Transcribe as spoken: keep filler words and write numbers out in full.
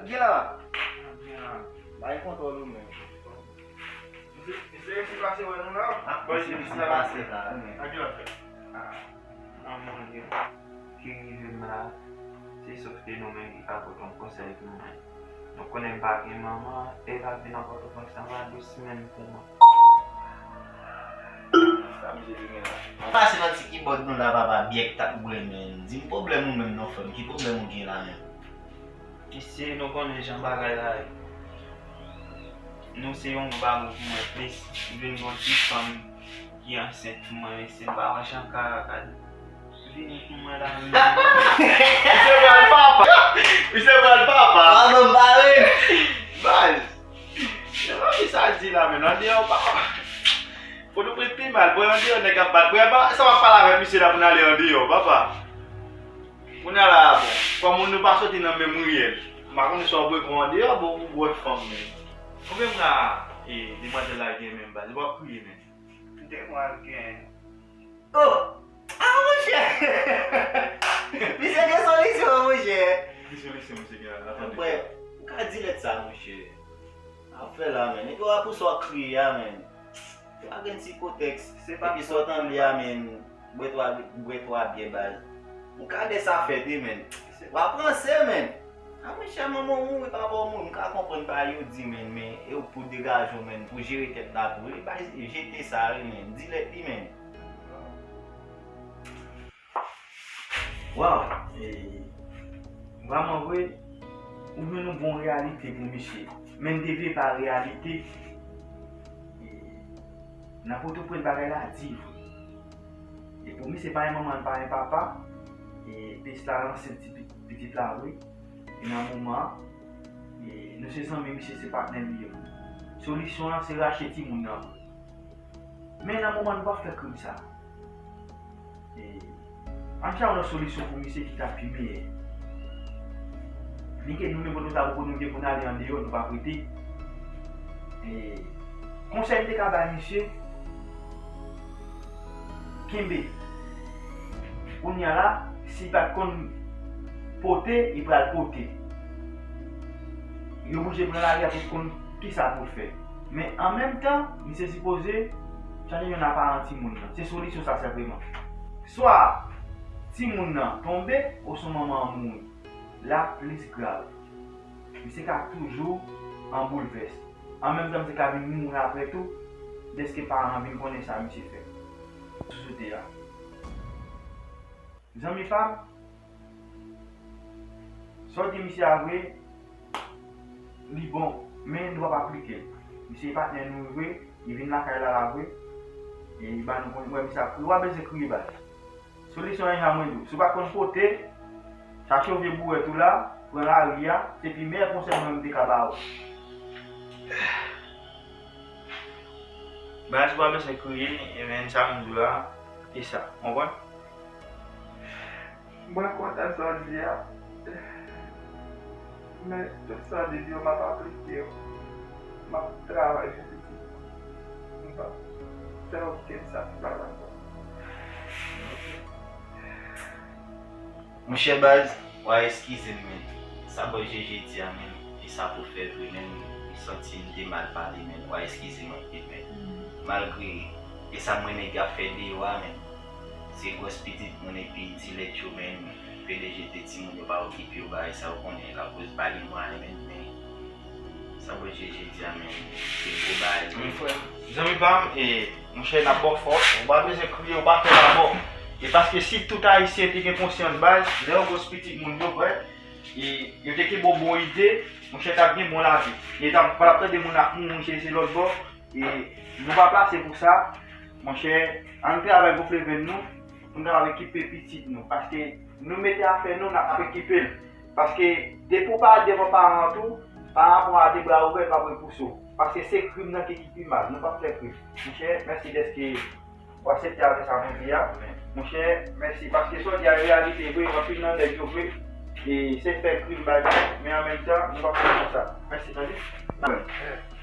Gen la. Bay kontwòl ou menm. Misye, misye resi pase wè nou la. Ah, misye resi pase la, wi, men. Ak yo fè. Ah, manman, gen. Ki rive m la, se sòf ke nou menm ki ka pote yon konsèy pou mwen. Nou konnen m pa gen manman, e l ap vin nan Pòtoprens nan pa de semèn pou mwen. Sa misye te gen la. Pase nan ti kibòd nou la, papa, byè k t ap bwè, men. Di m pwoblèm ou menm non, frè m. Ki pwoblèm ou gen la menm? Mesye, nou konnen jan bagay la ye. Nou se yon gwo bagay pou mwen plis. M vin gen yon ti fanm ki ansent pou mwen, mesye. M pa wè jan m ka, ka vini pou mwen la menm. Misye pral papa. Misye pral papa. Papa m pare. Baz. Nan pa ki sa di la menm, andeyò papa. Fò nou pran pi mal, bwè andeyò nèg ap bat. Bwè, sa w ap pale avèk misye la pou n ale andeyò, papa. Kounye a la, bon, kòm nou pa soti nan menm riyèl, m pa konnen sa w bwè kon andeyò, bon, ou bwè fanm menm. Ou menm la, e, demwazèl la gen menm baz, w ap kriye menm. Demwazèl gen. Oh! Ah, monchè! Misye gen solisyon, monchè. Ki solisyon misye gen la? Tande. Frè, ou ka di lèt sa, monchè. Afè la, men. Epi w ap pou sa w kriye a, men. Pa gen ti kotèks. Epi sa w tande a, men. Bwè twa, bwè twa byè baz. Ou ka de sa fèt, wi, men. W ap ranse, men. A, monchè, manman w mouri, papa w mouri, m ka konprann pa yo di, men, men, e w pou degaje w, men, pou jere tèt la tou, wi, bay, jete sa, wi, men, di lèt li, men. Waw, e, vrèman vre, ou jwenn yon bon reyalite pou misye, men l devye pa reyalite, e, nan Pòtoprens bagay la di vre. E pou misye pa gen manman, pa gen papa, e, pis la ansent ti pi-, pitit la vre. E nan moman an, e, nou se zanmi misye, se patnè li ye. Solisyon an, se rache timoun nan vre. Men nan moman nou pa fè krim sa. E, ann chache yon lòt solisyon pou misye ki ta pi meyè. Li ke nou menm nou ta poko nou gen pou n ale andeyò, nou pa prete. E, konsèy m te ka bay misye, kenbe. Kounye a la, si l pa t konn pote, li pral pote. Li oblije pran lari a pou l konn kisa pou l fè. Men an menm tan, misye sipoze chanje yon aparan timoun nan. Se solisyon sa senpleman. Swa timoun nan tonbe, oswa manman an mouri. La plis grav. Misye ka toujou an boulvès. An menm tan, misye ka vin mouri apre tou, dèske paran an vin konnen sa misye fè. Sou sote a. Zanmi pa m, sa w di misye a vre, li bon, men nou p ap aplike l. Misye e patnè nou vre, li vin lakay la la vre, e li ba nou konn, wè misye ap kriye, w ap bezwen kriye baz. Solisyon an jan mwen di w. Si w pa konn pote, chache yon vye bouwèt ou la, pran lari a, se pi meyè konsèy mwen menm te ka ba ou. Baz, ou pa bezwen kriye, e men sa m di w la, e sa, w konprann? Mwen kontan sa w di a. Men tout sa w di yo, m ap aplike yo. M ap travay pou pitit mwen. M p ap fè okenn sa ki pa lakòz. Monchè baz, w a eskize m, men sa bòs Jeje di a, men, e sa pou fè vre, men, m santi m te mal pale, men, w a eskize m anpil, men. Malgre e sa mwen nèg ap fè deyò a, men. Se gwòs pitit moun epi ti lèt yo, men, P D G te timoun yo pa okipe yo, bagay sa yo konnen lakoz pa gen mwayen, men, men, sa bòs Jeje di a, men, se gwo bagay. Wi, frè m. Zanmi pa m, e, monchè, n ap ba w fòs, ou pa bezwen kriye, ou pa fè labò. E paske si tout Ayisyen te gen konsyans baz, lè yo gwòs pitit moun yo, frè, e yo te kenbe w bon ide, monchè, t ap gen bon lavi. E t ap, pa t ap tande moun ap mouri, se, se lòt bò. E nou pa plase pou sa, monchè, ann travay gonfle venn nou, pou n kapab ekipe pitit nou. Paske nou mete afè nou, n ap ekipe l. Paske depi w pa devan paran an tou, paran an pran de bra ouvè, l p ap repouse w. Paske se krim nan ki, ki pi mal, nou p ap fè krim. Monchè, mèsi dèske w aksepte avè sa mwen di a. Monchè, mèsi. Paske sa w di a reyalite vre, anpil nan nèg yo vre, e se fè krim bagay, men an menm tan, nou p ap fè konsa. Mèsi, tande?